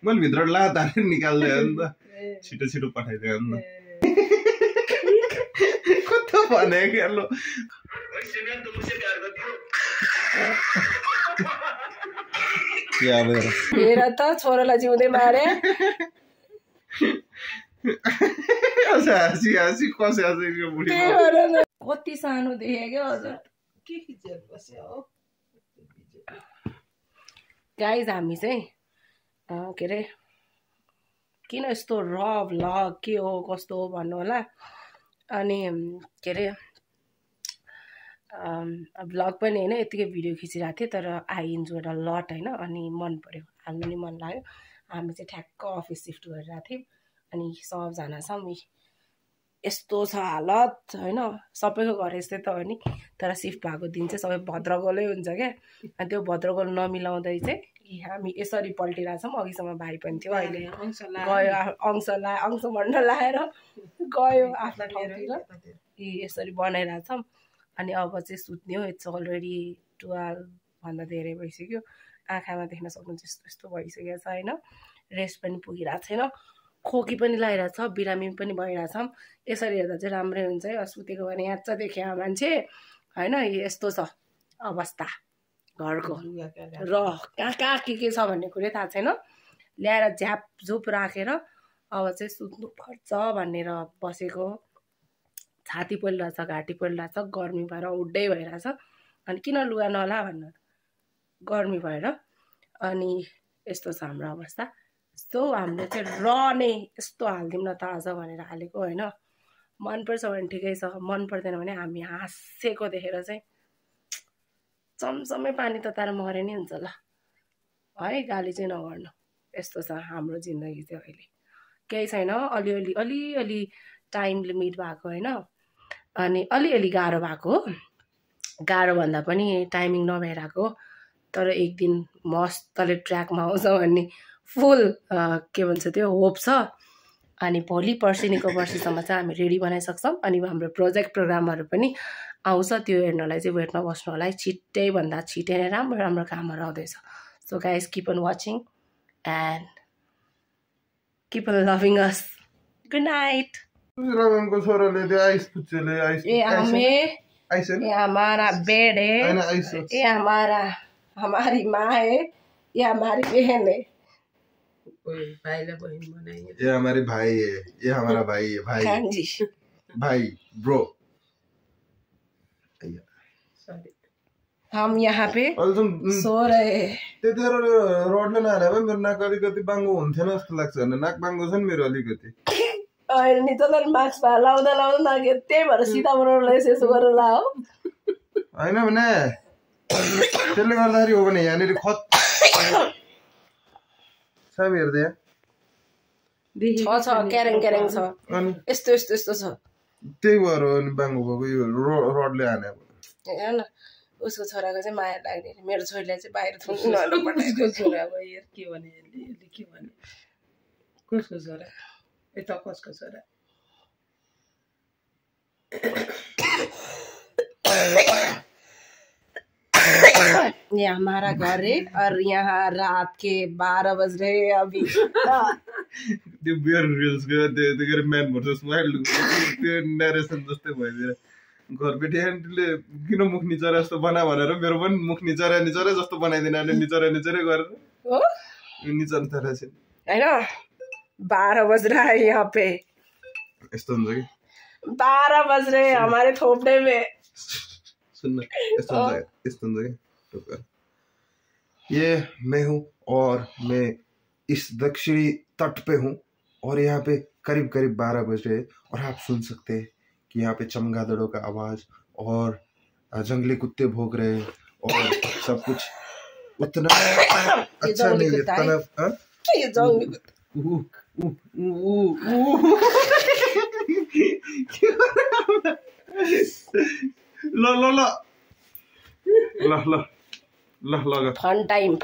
मैले भित्र ला तारेर निकाल्दै हो नि त छिटो छिटो पठाइदियो नि कस्तो भने लो हेर त छोरालाई जिउँदै मारे कति सानो देखे क्या हजुर गाइज हामी चाहिँ के अरे किन यस्तो र भ्लग के हो कस्तो हो भन्नु होला अनि के अरे भ्लग पनि होइन यतिकै भिडियो खिचिरहेको थिएँ तर आई इन्जोयड अ लट होइन अनि मन पर्यो हाल्नु नि मन लाग्यो हामी चाहिँ ठ्याक्क अफिस सिफ्ट गरिरहेको थियौँ अनि सबजना छौँ यस्तो छ हालत होइन सबैको घर यस्तै त हो नि तर सिफ्ट भएको दिन चाहिँ सबै भद्रगोलै हुन्छ क्या अनि त्यो भद्रगोल नमिलाउँदै चाहिँ हामी यसरी पल्टिरहेछौँ अघिसम्म भाइ पनि थियो अहिले गयो अंश भन्न लाएर गयो आफ्नो ठाउँतिर यसरी बनाइरहेछौँ अनि अब चाहिँ सुत्ने हो इट्स अलरेडी 12 भन्दा धेरै भइसक्यो आँखामा देख्न सक्नुहुन्छ यस्तो यस्तो भइसकेको छ होइन रेस्ट पनि पुगिरहेको छैन खोकी पनि लगाइरहेछ बिरामी पनि भइरहेछौँ यसरी हेर्दा चाहिँ राम्रै हुन्छ है सुतेको भने यहाँ चाहिँ देखे मान्छे होइन यस्तो छ अवस्था घरको र कहाँ कहाँ के छ भन्ने कुरै थाहा छैन ल्याएर झ्यापझुप राखेर अब चाहिँ सुत्नु पर्छ भनेर बसेको छाती पोलिरहेछ घाँटी पोलिरहेछ गर्मी भएर उड्डै भइरहेछ अनि किन लुगा नला भन्नु गर्मी भएर अनि यस्तो छ हाम्रो अवस्था सो हामीले चाहिँ र नै यस्तो हालिदिउँ न त आज भनेर हालेको होइन मनपर्छ भने ठिकै छ मन पर्दैन भने हामी हाँसेको देखेर चाहिँ चम्चमै पानी तताएर मरे नि हुन्छ ल है गाली चाहिँ नगर्नु यस्तो छ हाम्रो जिन्दगी चाहिँ अहिले केही छैन अलिअलि टाइम लिमिट भएको होइन अनि अलिअलि गाह्रो भएको गाह्रो भन्दा पनि टाइमिङ नभइरहेको तर एक दिन मस्तले ट्र्याकमा आउँछ भन्ने फुल के भन्छ त्यो होप छ अनि भोलि पर्सिको वर्षसम्म चाहिँ हामी रेडी बनाइसक्छौँ अनि हाम्रो प्रोजेक्ट प्रोग्रामहरू पनि आउँछ त्यो हेर्नलाई चाहिँ वेटमा बस्नु होला है छिट्टै भन्दा छिटै नै राम्रो राम्रो कामहरू आउँदैछ so guys keep on watching and keep on loving us good night रमनको छोराले त्यो आइस पुच्चेले आइस ये हमारा बेड है ये हमारी माँ है ये हमारी बहन है ये हमारे भाई है ये हमारा भाई है भाई हाँ जी भाई ब्रो हम यहाँ पे सो रहे त्यतिखेर रोडले नहाले भए मेरो नाक अलिकति बाङ्गो हुन्थेन जस्तो लाग्छ होइन नाक बाङ्गो छ नि मेरो अलिकति नि त मास्क लाउँदा नाक त्यही भएर सीधा बनाउनु यसो गरेर ला हो होइन भने त्यसले गर्दाखेरि हो भने यहाँनिर खत सब हेर्दै छ क्यारेङ छ अनि यस्तो छ त्यही भएर अनि बाङ्गो भएको यो रोडले हाने हेर न उसको छोराको चाहिँ माया लाग्दैन मेरो छोरीलाई चाहिँ बाहिर थुन्नु छोरा के भने कसको छोरा यता कसको छोरा ये हमारा घर है और यहाँ रात के 12 बज रहे हैं अभी त्यो बियर रिल्सको त्यो म्यान भर्सेस वाइल्ड त्यो नरेसन जस्तै भइदिएर घर बेटी आन्टीले किन मुख निचरा जस्तो बना भनेर मेरो पनि मुख निचरा जस्तो बनाइदिन आले निचरा गरेर निचरा थाहा छैन हैन 12 बज रहा है यहाँ पे यस्तो हुन्छ कि 12 बज रहे हैं हमारे थोपड़े में सुन्न यस्तो हुन्छ कि ये मैं हूँ और मैं इस दक्षिणी तट पे हूँ और यहाँ पे करीब 12 बज रहे और आप सुन सकते हैं कि यहाँ पे चमगादड़ों का आवाज और जंगली कुत्ते भौंक रहे और सब कुछ उतना अच्छा नहीं है ये जंगली fun time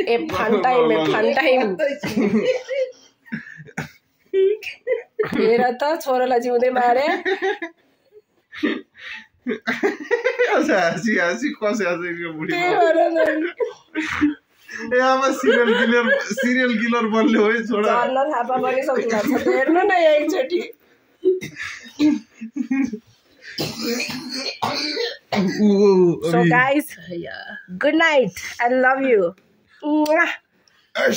a fun time हेर त छोरालाई जिउँदै मारे हाँसी हाँसी कसै हाँसेको बुढी त्यही भएर ए आमा सिरियल किलर बन्ने हो है छोडा झर्न थापा पनि सक्नु भएको छ हेर्नु न एकचोटि So guys, good night. I love you.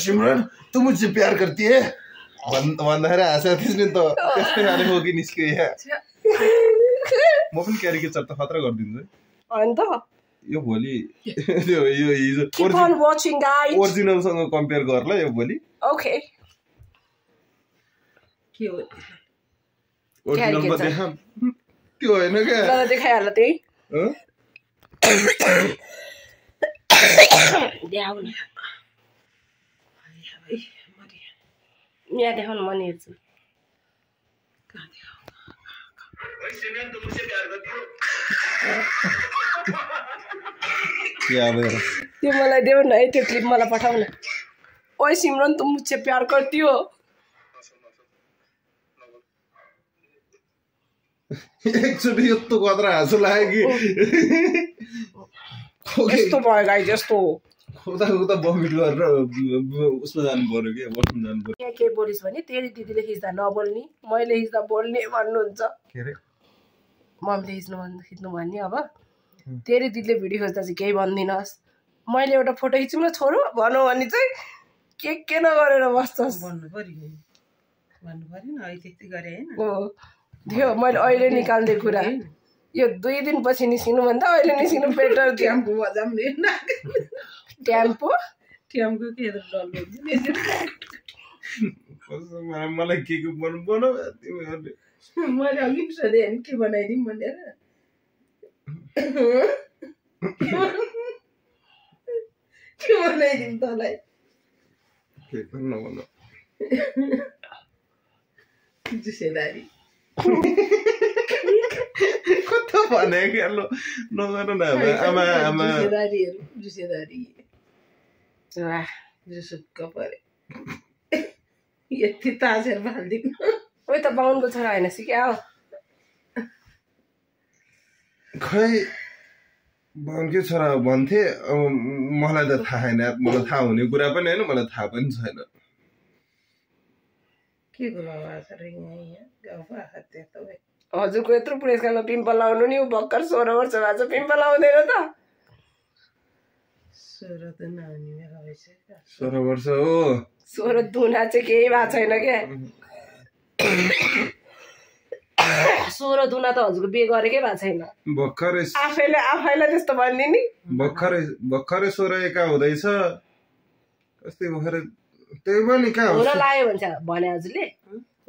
सिमरन तू मुझसे प्यार करती है भन्दाखेरि हाँसेको थिइस् नि त त्यस्तै खाले हो कि निस्क्यो यहाँ म पनि क्यारिकेचर त खतरा गरिदिन्छु है अन्त यो भोलि यो हिजो keep on watching guys. ओरिजिनलसँग कम्पेयर गर्ला यो भोलि Okay. के हो ओरिजिनलमा देखा त्यो होइन क्या ल देखाइहाल त्यही देखाउ न यहाँ देखाउनु म नि हेर्छु त्यो मलाई देऊ न है त्यो क्लिप मलाई पठाउ न ओए सिमरन तुम मुझसे प्यार करती हो एकचोटि यस्तो खतरा हाँसो लाग्यो कि यस्तो भयो गाइस यस्तो खुदा बमिट गरेर उसमा जानु पर्यो कि बस्नु जानु पर्यो यहाँ के बोलिस् भने तेरी दिदीले खिच्दा नबोल्ने मैले खिच्दा बोल्ने भन्नुहुन्छ के अरे मम्मीले खिच्नु भन्ने अब तेरी दिदीले भिडियो खोज्दा चाहिँ केही भन्दिनस् मैले एउटा फोटो खिचौँ न छोरो भनौँ भने चाहिँ के नगरेर बस्छस् भन्नु पर्यो भन्नु पर्यो न अहिले त्यति गरे होइन हो थियो मैले अहिले निकाल्दै कुरा यो 2 दिनपछि निस्किनु भन्दा अहिले निस्किनु बेटर थियो ट्याम्पो बजाम नि ट्याम्पो ट्याम्पो के डल्लो मलाई के बनाऊ तिमीहरूले मैले अघि सोधेँ नि के बनाइदिउँ भनेर के बनाइदिउँ तँलाई के पनि नभन जुसेदारी कता भने के लो नगर न आमा जुसेदारी वाह जुसुक्क परे यति ताजेर फालिदिउँ ओइ त बाहुनको छोरा होइन सिक्या हो खै बाहुनकै छोरा भन्थे अब मलाई त थाहा छैन मलाई थाहा हुने कुरा पनि होइन मलाई थाहा पनि छैन के कुरा भएको छ यहाँ गाउँको आँखा त्यस्तो भए हजुरको यत्रो पुरस्कारमा पिम्पल लाउनु नि भर्खर 16 वर्ष भएको छ पिम्पल लाउँदैन त 16 त नहुने बेला भइसक्यो 16 वर्ष हो 16 दुना चाहिँ केही भएको छैन क्या 16 दुना त हजुरको बिहे गरेकै भएको छैन भर्खरै आफैलाई त्यस्तो भनिदिने भर्खरै 16 एका हुँदैछ कस्तै भर्खरै त्यही पनि कहाँ हुन लाग्यो भने हजुरले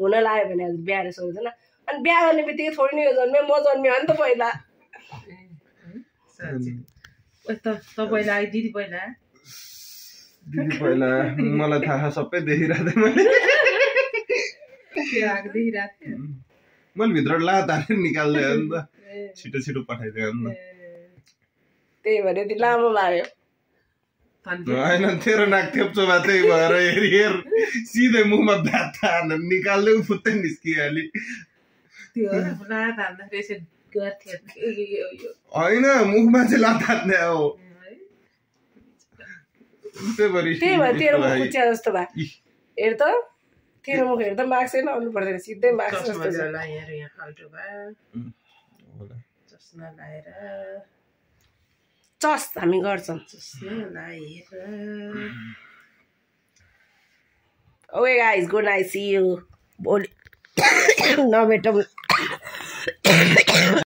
हुन लाग्यो भने हजुर बिहाएर सोच्दैन अनि बिहा गर्ने बित्तिकै थोरै नै जन्मे म जन्मे हो नि त पहिला पहिला आइ दिदी पहिला मलाई थाहा सबै देखिरहेको थिएँ मैले भित्र लाताले निकाल्दै हो नि त छिटो पठाइदियो नि त त्यही भएर यति लामो लाग्यो होइन तेरो नाक थेप्चो भए त्यही भएर हेर सिधै मुखमा भात हालेर निकाल्दै फुत्तै निस्किहाली होइन मुखमा चाहिँ लात हान्ने हो त्यही भएर तेरो मुख कुच्चिया जस्तो भए हेर त तेरो मुख हेर्दा मार्क्सै नआउनु पर्दैन सिधै मार्क्स जस्तो चस हामी गर्छौँ okay guys good night see you भोलि नभेटौँ